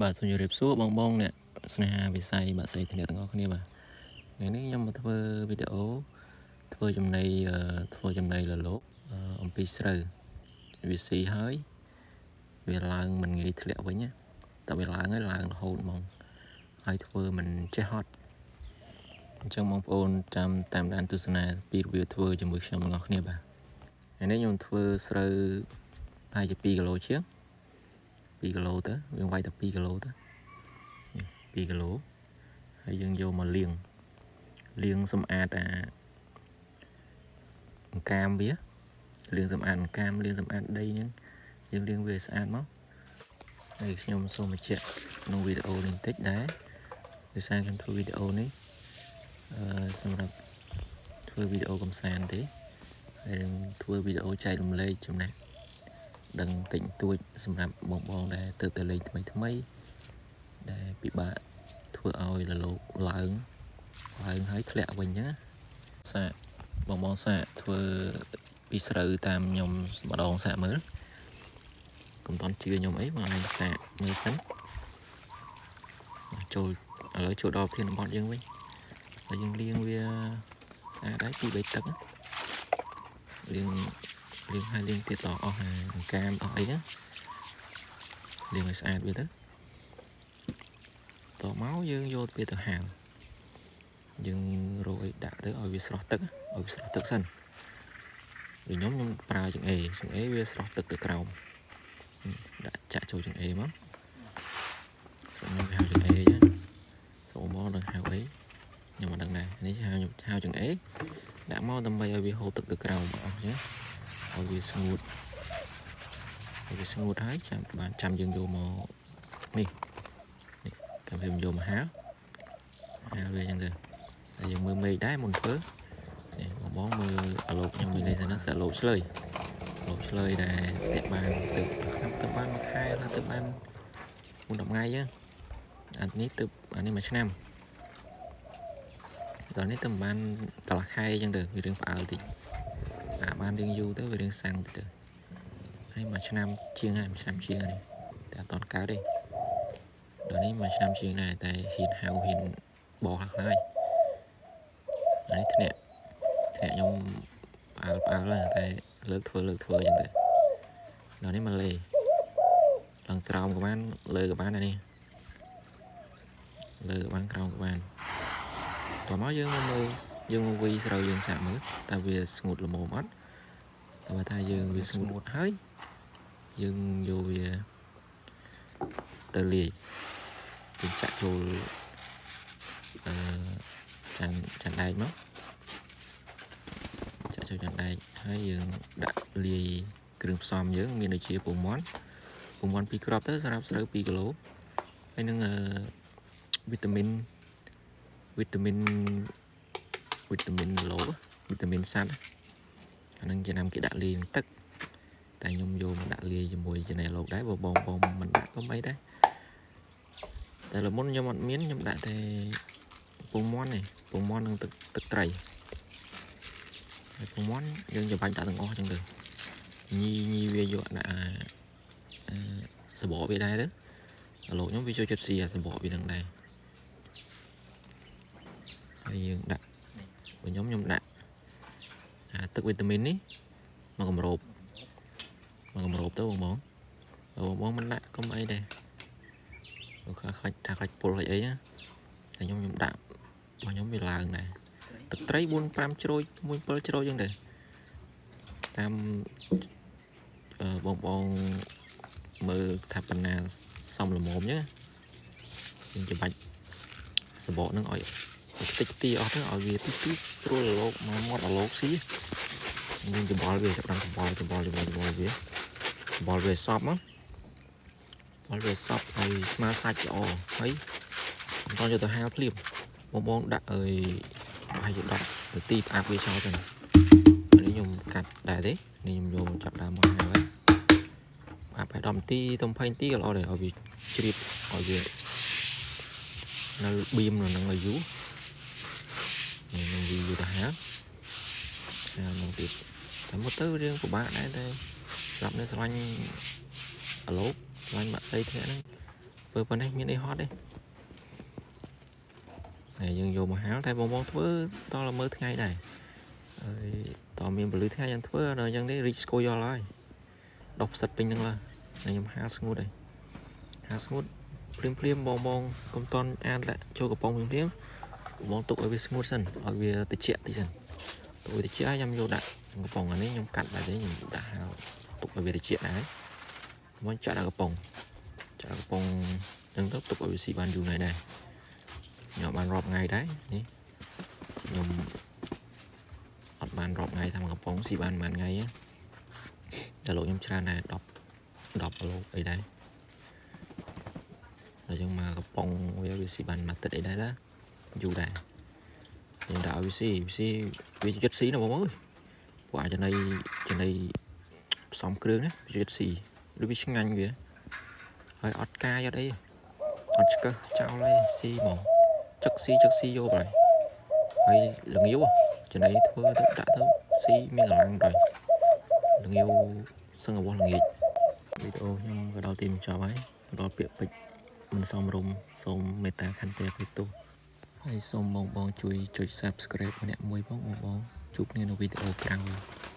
បាទសូមជម្រាបសួរបងបងអ្នកស្នេហាវិស័យបក្សីធានាទាំងអស់គ្នាបាទថ្ងៃនេះខ្ញុំមកធ្វើវីដេអូធ្វើចំណីធ្វើចំណីលលោកអំពីស្រូវវាស៊ីហើយវាឡើងមិនងាយធ្លាក់វិញណាតែវាឡើងហើយឡើងរហូតហ្មងហើយធ្វើមិនចេះហត់អញ្ចឹងបងប្អូនចាំតាមដានទស្សនាពីរបៀបធ្វើជាមួយខ្ញុំទាំងអស់គ្នាបាទថ្ងៃនេះខ្ញុំធ្វើស្រូវប្រហែលជា2គីឡូជាង2គីឡូទៅវាវាយតែ2គីឡូទៅ2គីឡូហើយយើងយកមកលាងលាងសម្អាតអាអង្កាមវាលាងសម្អាតអង្កាមលាងសម្អាតដីហ្នឹងយើងលាងវាឲ្យស្អាតមកហើយខ្ញុំសូមបញ្ជាក់ក្នុងវីដេអូនេះបន្តិចដែរដោយសារខ្ញុំធ្វើវីដេអូនេះអឺសម្រាប់ធ្វើវីដេអូកំសាន្តទេហើយនឹងធ្វើវីដេអូចែករំលែកចំណេះដឹងតិចតួចសម្រាប់បងបងដែលទើបតែលេងថ្មីថ្មីដែលពិបាកធ្វើឲ្យលលោកឡើងឡើងហើយធ្លាក់វិញណាសាកបងបងសាកធ្វើពីស្រូវតាមខ្ញុំម្ដងសាកមើលកុំតន់ជឿខ្ញុំអីបងឯងសាកមើលសិនចូលឥឡូវចូលដល់ធានបត់យើងវិញហើយយើងលាងវាស្អាតហើយពី3ទឹកលាងលាងហើយលាងទៀតដល់អស់អាអង្កាមអស់អីណាលាងឲ្យស្អាតវាទៅតមកយើងយកវាទៅហាលយើងរកអីដាក់ទៅឲ្យវាស្រស់ទឹកឲ្យវាស្រស់ទឹកសិនដូចខ្ញុំខ្ញុំប្រើចង្អេចង្អេវាស្រស់ទឹកទៅក្រោមដាក់ចាក់ចូលចង្អេមកស្រុកខ្ញុំហៅចង្អេចឹងស្រុកមកនឹងហៅអីខ្ញុំមិនដឹងដែរនេះហៅខ្ញុំហៅចង្អេដាក់មកដើម្បីឲ្យវាហូរទឹកទៅក្រោមអស់ចឹងឲ្យវាស្ងួតឲ្យវាស្ងួតហើយចាំបានចាំយើងយកមកនេះនេះចាំយើងយកមកហាលហាលវាចឹងទៅហើយយើងមើលមេឃដែរមុនធ្វើនេះបងបងមើលអាឡូកខ្ញុំមានន័យថាណាសាឡូកឆ្លើយឡូកឆ្លើយដែលតាក់បានទៅឆ្នាំទៅបានមួយខែខ្លះទៅបាន4 10ថ្ងៃចឹងអានេះទៅអានេះមួយឆ្នាំដល់នេះទៅបានកន្លះខែចឹងទៅវារឿងផ្អើលតិចអាបានរឿងយូរទៅវារឿងសាំងតិចទៅហើយមួយឆ្នាំជាងហើយមួយឆ្នាំជាងហើយតែអត់តកើតទេដល់នេះមួយឆ្នាំជាងដែរតែហ៊ានហៅហ៊ានបោះខ្លះហើយអានេះធ្នាក់ធ្នាក់ខ្ញុំផ្អើលផ្អើលតែលើកធ្វើលើកធ្វើចឹងទៅដល់នេះមកលេឡើងក្រោមក៏បានលើក៏បានដែរនេះលើក៏បានក្រោមក៏បានតោះមកយើងមកមើលយើងមកវីស្រូវយើងសាកមើលតើវាស្ងួតល្មមអត់តែបើថាយើងវាស្ងួតហើយយើងយកវាទៅលាយយើងចាក់ចូលអឺចានចានដែកមកចាក់ចូលចានដែកហើយយើងដាក់លាយគ្រឿងផ្សំយើងមានដូចជាពងមាន់ពងមាន់2គ្រាប់ទៅសម្រាប់ស្រូវ2គីឡូហើយនឹងអឺវីតាមីនវីតាមីនវីតាមីនឡូវីតាមីនសត្វអានឹងជាណាំគេដាក់លាយនឹងទឹកតែខ្ញុំយកមកដាក់លាយជាមួយចំណីលោកដែរបើបងបងមិនដាក់ក៏មិនអីដែរតែលមុនខ្ញុំអត់មានខ្ញុំដាក់តែពងមាន់នេះពងមាន់និងទឹកទឹកត្រីហើយពងមាន់យើងចាំបាច់ដាក់ទាំងអស់ចឹងទៅញីញីវាយកដាក់អាសបកវាដែរទៅលោកខ្ញុំវាចូលចិត្តស៊ីអាសបកវានឹងដែរហើយយើងដាក់បើខ្ញុំខ្ញុំដាក់អាទឹកវីតាមីននេះមកកម្របមកកម្របទៅបងបងបងបងមិនដាក់កុំអីដែរខ្លះខ្លាចថាខ្លាចពុលខ្លាចអីណាតែខ្ញុំខ្ញុំដាក់របស់ខ្ញុំវាឡើងដែរទឹកត្រី4 5ជ្រោយ1 7ជ្រោយចឹងទៅតាមបងបងមើលថាបណ្ណាសំល្មមចឹងយើងច្បាច់សបកហ្នឹងឲ្យតិចទីអស់ទៅឲ្យវាទីទីស្រួលលោកមកមាត់អាលោកស៊ីយើងច្បល់វាចាប់ដល់ច្បល់ច្បល់ច្បល់ច្បល់វាច្បល់វាសពមកច្បល់វាសពឲ្យស្មើសាច់ល្អហើយមិនតយកទៅហាលភ្លាមបងបងដាក់ឲ្យប្រហែលជា10នាទីផ្អាប់វាចោលទៅនេះខ្ញុំកាត់ដែរទេនេះខ្ញុំយកចាប់ដើមមកហាលហើយផ្អាប់ឲ្យ10នាទីទៅ20នាទីក៏ល្អដែរឲ្យវាជ្រាបឲ្យវានៅបៀមនៅនឹងឲ្យយូរនេះខ្ញុំវាយទៅហាលហាលមកទៀតតែមកទៅរឿងពិបាកដែរតែស្រាប់នេះស្រឡាញ់អាឡូកស្រឡាញ់បាក់សីធ្នាក់ហ្នឹងធ្វើ ធ្វើប៉ុណ្ណេះមានអីហត់ទេហើយយើងយកមកហាលតែបងបងធ្វើតលមើលថ្ងៃដែរហើយតមានពលឺថ្ងៃយ៉ាងធ្វើដល់អញ្ចឹងនេះរីកស្គយល់ហើយដុះផ្សិតពេញហ្នឹងឡើយហើយខ្ញុំហាលស្ងួតហើយហាលស្ងួតភ្លាមភ្លាមបងបងកុំតន់អានលាក់ចូលកំប៉ុងភ្លាមភ្លាមបងទុកឲ្យវាស្ងួតសិនឲ្យវាត្រជាក់តិចសិនទុកឲ្យត្រជាក់ហើយខ្ញុំយកដាក់កំប៉ុងអានេះខ្ញុំកាត់បែបនេះខ្ញុំដាក់ហាលទុកឲ្យវាត្រជាក់ដែរមកចាក់ដាក់កំប៉ុងចាក់កំប៉ុងហ្នឹងទៅទុកឲ្យវាស៊ីបានយូរថ្ងៃដែរខ្ញុំបានរាប់ថ្ងៃដែរនេះខ្ញុំអត់បានរាប់ថ្ងៃតាមកំប៉ុងស៊ីបានប៉ុន្មានថ្ងៃទេតែលោកខ្ញុំច្រើនដែរ10 10គីឡូអីដែរហើយយើងមកកំប៉ុងវាវាស៊ីបានមួយទឹកអីដែរឡាយូរដែរខ្ញុំដាក់ឲ្យវាស៊ីវាស៊ីវាចិត្តស៊ីណាបងអើយពួកអាចចំណីចំណីផ្សំគ្រឿងណាវាចិត្តស៊ីឬវាឆ្ងាញ់វាហើយអត់កាយអត់អីអត់ឆ្កឹះចោលទេស៊ីហ្មងចឹកស៊ីចឹកស៊ីយកហើយហើយល្ងាវចំណីធ្វើទៅដាក់ទៅស៊ីមានកម្លាំងដល់ល្ងាវសឹងអវោះល្ងាចវីដេអូខ្ញុំក៏ដល់ទីបញ្ចប់ហើយដល់ពាក្យពេចន៍មិនសមរម្យសូមមេត្តាខន្តីអភ័យទោសហើយសូមបងបងជួយចុច Subscribe ម្នាក់មួយផងបងបងជួបគ្នានៅវីដេអូក្រោយ។